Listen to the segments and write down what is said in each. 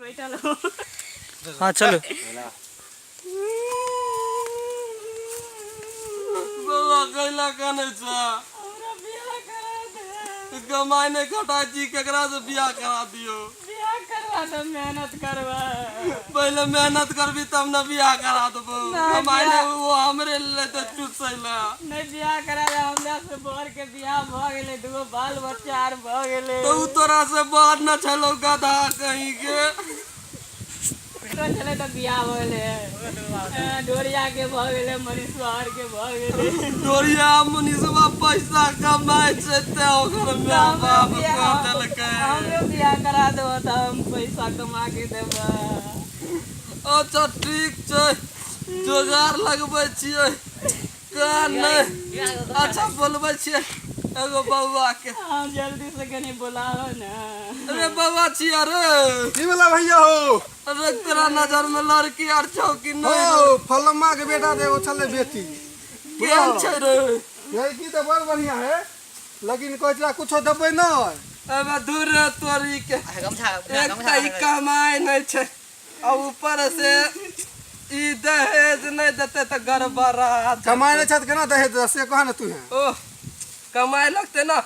बैठल हो। हाँ चलो। बौआ कैला कानै छ? हमरा बियाह करा दे। कमाइ नहि खटाइ छी, केकरा से बियाह करा दियौ? बियाह करवा दे, मेहनत करवा। पहिले मेहनत करबी तब ने बियाह करा देबौ। नहि, कमाइ बियाह- नहि, ओ हमरे लेतै चुसै लए। नहि, बियाह करा दे। हमरा से बर के बियाह भऽ गेलै, दूगो बाल बच्चा आर भऽ गेलै। तऽ उ तोरा से बात न छलौ, गधा कहीं के। बेटो छलै तऽ बियाह भऽ गेलै। डोरिया के भऽ गेलै, मनीषवा आर के भऽ गेलै। डोरिया मनीषवा पैसा कमाइ छै तें ओकर माय बाप कऽ देलकै। हमरो बियाह करा देबो तऽ हम पैसा कमा के देबै। अच्छा ठीक छै, जोगार लगबै छियै। का नहि, अच्छा बोलबै छियै एगो बौआ के। हाँ, जल्दी से कनी बोलाओ ना। अरे बौआ छियै रे। की भेला भैया हो? अरे तोरा नजर में लड़की आर छौ कि नहि? हो, फलम्मा के बेटा दे एगो छलै बेटी। केहन छै रे? लड़की तऽ बड़ बढ़िया है, लेकिन कहै छला कुछो देबै नहि। अबे दूर रे तोरी के, एक तऽ ई कमाइ नहि छै आ ऊपर से ई दहेज नहि देतै तऽ गड़बड़ा। कमाइ नहि छै तऽ केना दहेज देतै, से कह ने तू। ओह, कमाइ लगतै ने,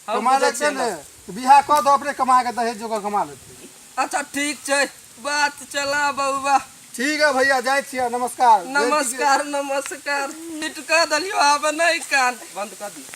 हम कमा बुझै लगतै छियै ने ने। बियाह कऽ दो, अपने कमा के दहेज जोगर कमा लेतै। अच्छा ठीक छै, बात चला बौआ। ठीक है भैया, जाइ छियै, नमस्कार। नमस्कार नमस्कार। मिटका देलियो, आब नहि कान, बंद कऽ दियौ।